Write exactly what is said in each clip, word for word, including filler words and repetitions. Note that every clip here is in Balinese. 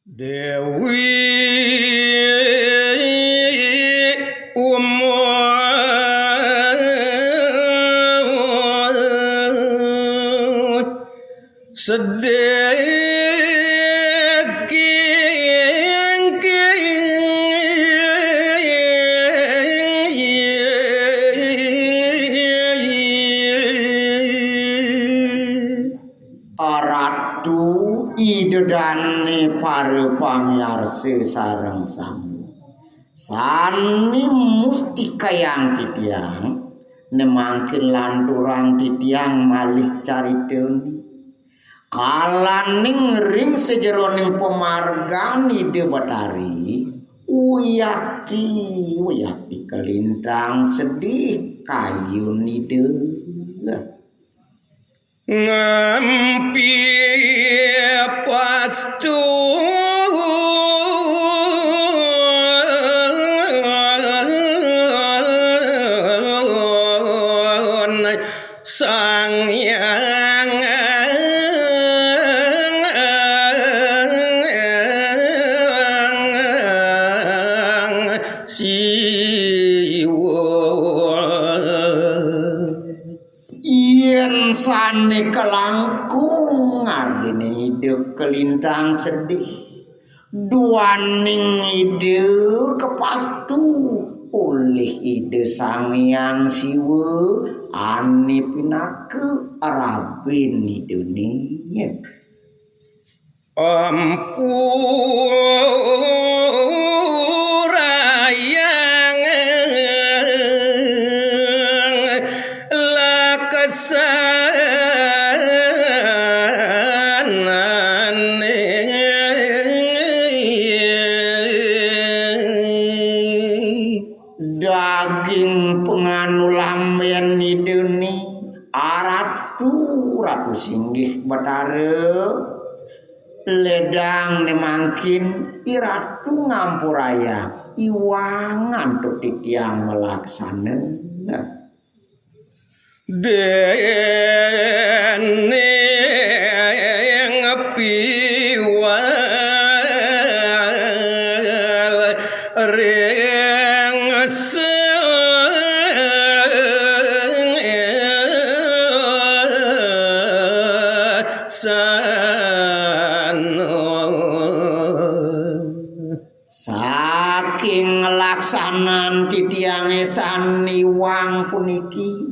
Dewi Uma sedih. Ratu, Ida dané para pamiarsa sareng sami. Sané mustikayang titiang, né mangkin lanturang titiang malih caritané. Kalaning ring sajeroning pamargan Ida Betari, uyati, uyati kalintang sedih kayun Ida. Ngampi pastu Sang Hyang Siwa. Yén sané kalangkung ardiné Ida kalintang sedih, duaning Ida kapastu olih Ida Sang Hyang Siwa ané pinaka rabin Idané. Ampurayang laksanané. Daging panganu lambén Idané, Aratu, Ratu Singgih Betara, ledang né mangkin I Ratu ngampurayang iwang antuk titiang malaksana. Déning piwal ring sesana. Saking nglaksanan titiangé saniwang puniki,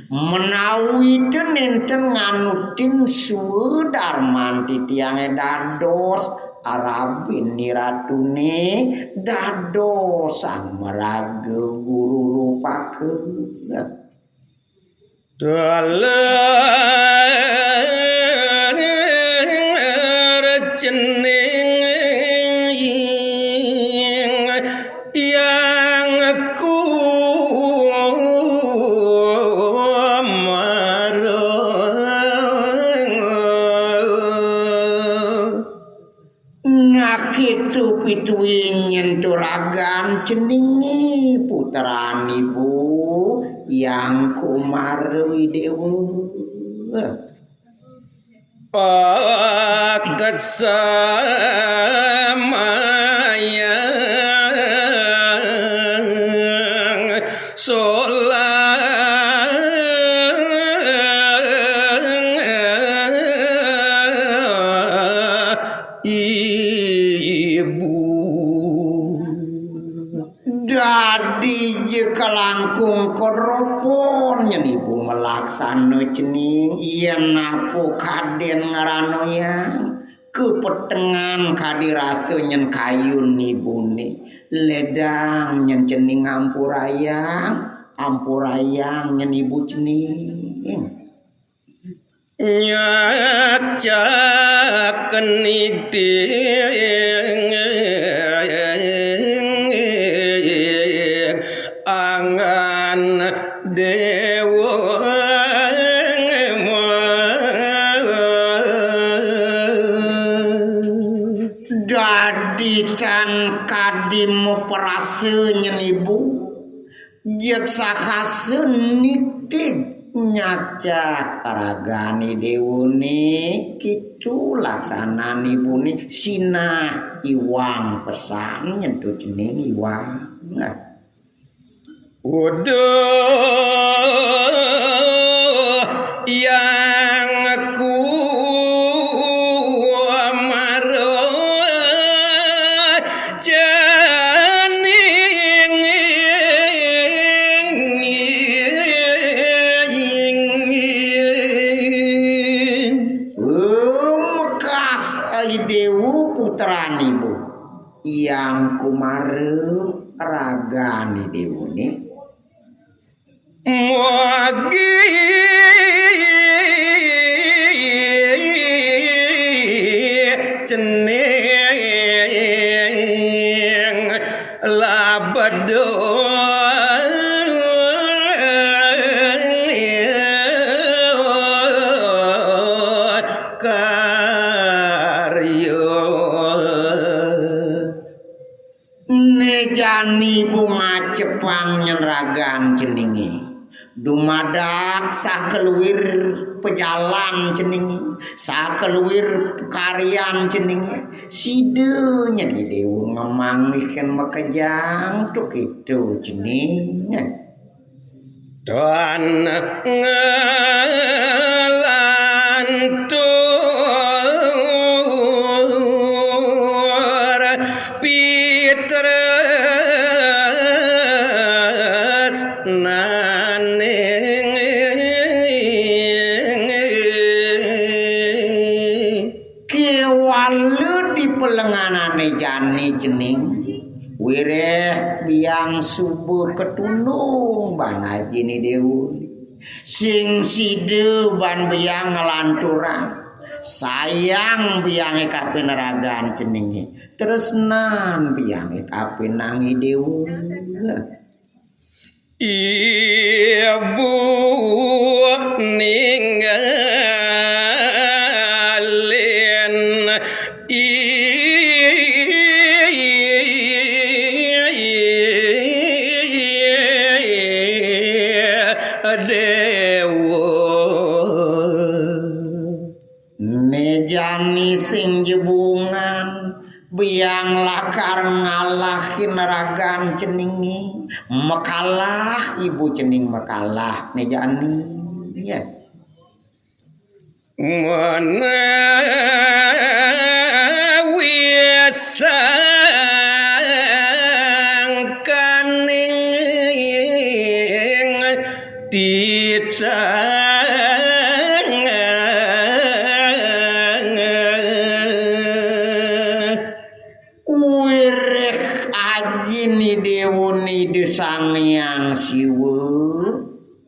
menawi ten nénten nganutin swadarman titiangé dados arabin I Ratuné, dados sang maraga guru rupaka. Taler cening Hyang Kumara. Nakéto pituwing nyenturagan ceningé putran ibu Hyang Kumara Déwa. Akasamayang solah ibu. Dadi ja kalangkung kodropon nyén ibu malaksana cening, yén apa kadén ngranoyang, kapetengan kadi rasa nyén kayun ibuné, ledang nyén cening ampurayang, ampurayang nyén ibu cening. Nyacak niding angan déwa. Dadi tan kadi maprasa nyén ibu. Jeg sahasa nitih nyacak ragané déwané, Kitu laksanan ibuné sinah iwang pesan nyentuh cening iwang. Nah. Uduh yang ku marah cening. Mekas ai dewu putrani bu. Yang kumarep ragane dewune. Mugi cening labedo karya. Ne jani bunga cepang nyen ragan ceninge. Dumadak sakeluir pejalan ceninge, sakeluir karyan ceninge. Sida nyedi dewa ngemanggihin makejang tu kitu ceninge. Dan ngelantur pitresnane. Kewala di pelenganane jani cening, wireh biang suba ketunung ban ajine dewa. Sing sida ban biang nglanturang, sayang biange kapin ragan ceninge, tresnan biange kapin nangi dewa. Ibu ninggalin dewa. Ne jani sing jebungan, biang lakar ngalahin ragan ceninge, makalah ibu cening makalah, ne jani. Ya. Menawi sangkaning titah. Wireh ajine dewune Ida Sang Hyang Siwa,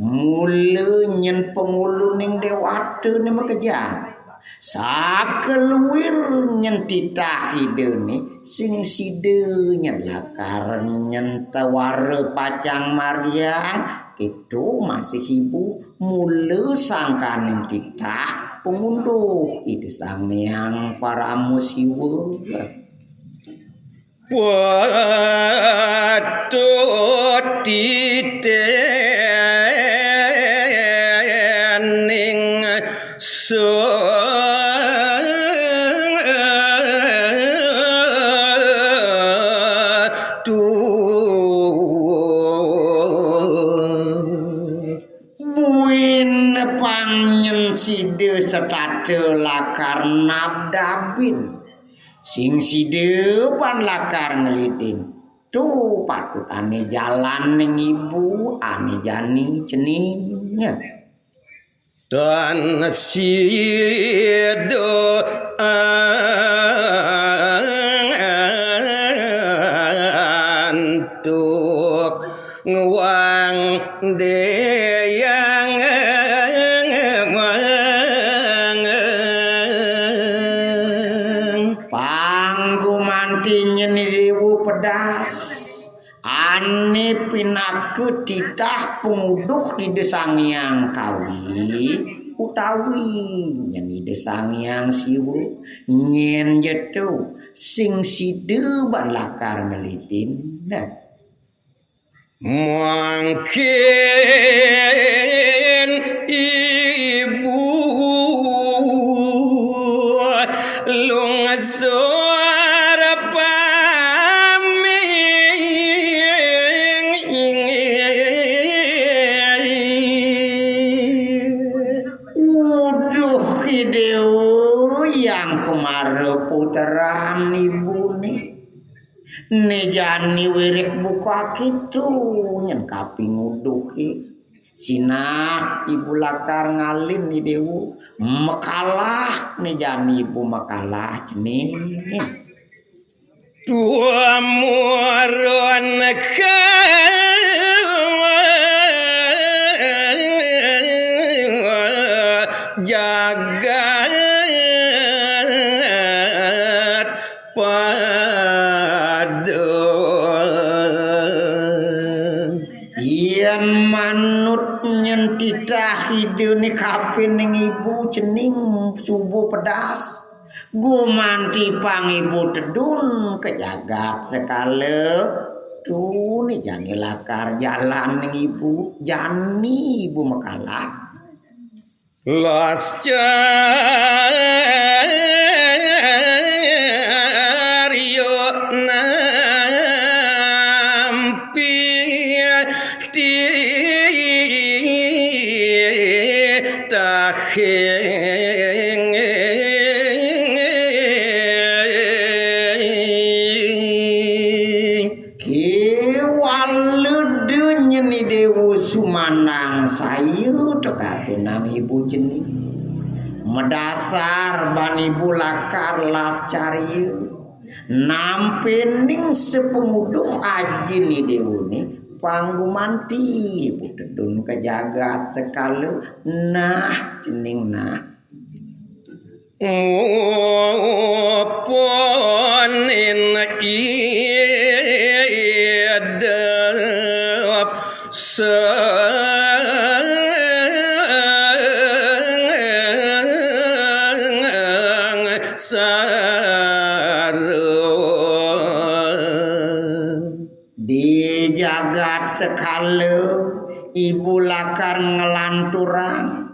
mula nyen panguluning dewatane makejang. Sakeluir nyen titah idane sing sida nyen lakar nyen tawara pacang margiang, keto masih ibu mula sangkaning titah pangunduh Ida Sang Hyang Parama Siwa. Patut titening satu. Buin pang nyen sida setata lakar nabdabin. Sing sida pan lakar ngelidin. Tu patut ane jalan ning ibu, ane jani cening. Tan sida antuk nguang deyang. Panggumanti nyeni dewa pedas. Ane pinaka titah panguduh Ida Sang Hyang Kawi utawi nyen Ida Sang Hyang Siwa, nyen jetu sing sida ban lakar ngelidin. Nah. Mangkin ibu Suara paming. Uduh, Ki Déwa, yang kemara puteran ibune. Né jani wiréh buka kitu, nyén kaping uduhé. Sinah ibu lakar ngalin Ni Déwa. Makalah, né jani ibu makalah, cening. Tumurun ka jagat pada. Yén manut nyén titah Ida né kapining ibu, cening suba pedas. Gumanti pang ibu tedun ka jagat sekala. Tuh né jani lakar jalan ning ibu, jani ibu makalah. Las carya nampi titahing. Kéwala da nyén Ni Déwa sumanangsaya teka pinang ibu cening. Madasar ban ibu lakar las carya. Nampining sapanguduh aji Ni Déwané pang gumanti ibu tedun ka jagat sekala. Nah, cening nah. Mupunin idep sangsara. Di jagat sekala, ibu lakar nglanturang,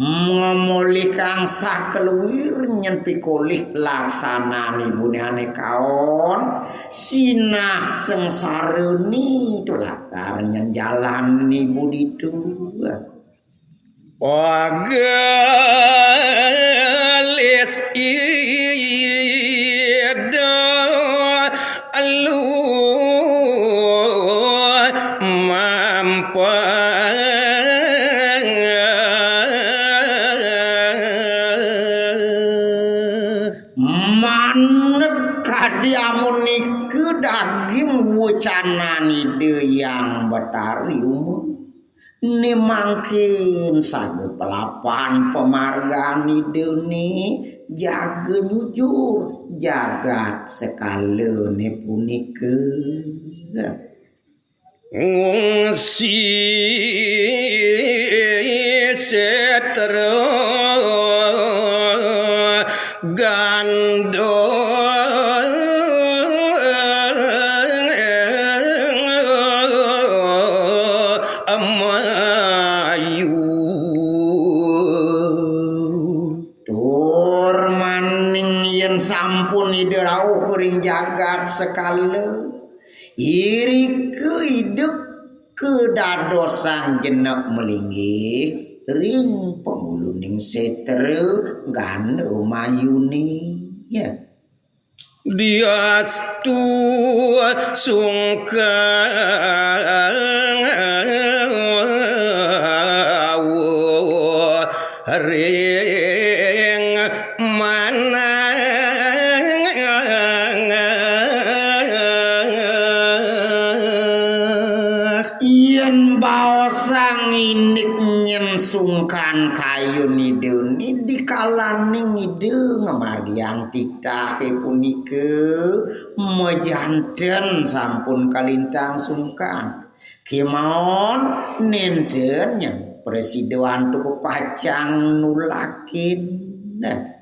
ngamolihang sakeluir nyén pikolih laksanan ibuné ané kaon, sinah sangsarané tu lakar nyén jalan ibu ditu. Pagalis ida alu mampah. Maneg kadi amunika daging wecanan Ida Hyang Betari Uma. Né mangkin saga pelapan pamargan Idané jaga nyujur jagat sekalané punika. Ngungsi setra gandong mayu. Tur maning yén sampun Ida rauh ring jagat sekala, irika Ida kadadosang jenek malinggih ring panguluning setra gandong mayuné. Ya. Diastu sungkawa ring manah. Yén baosang indik nyén sungkan kayun Ida né, dikalaning Ida ngamargiang titahé punika, majanten sampun kalintang sungkan. Kémaon nénten nyén prasida antuk pacang nulakin. Nah,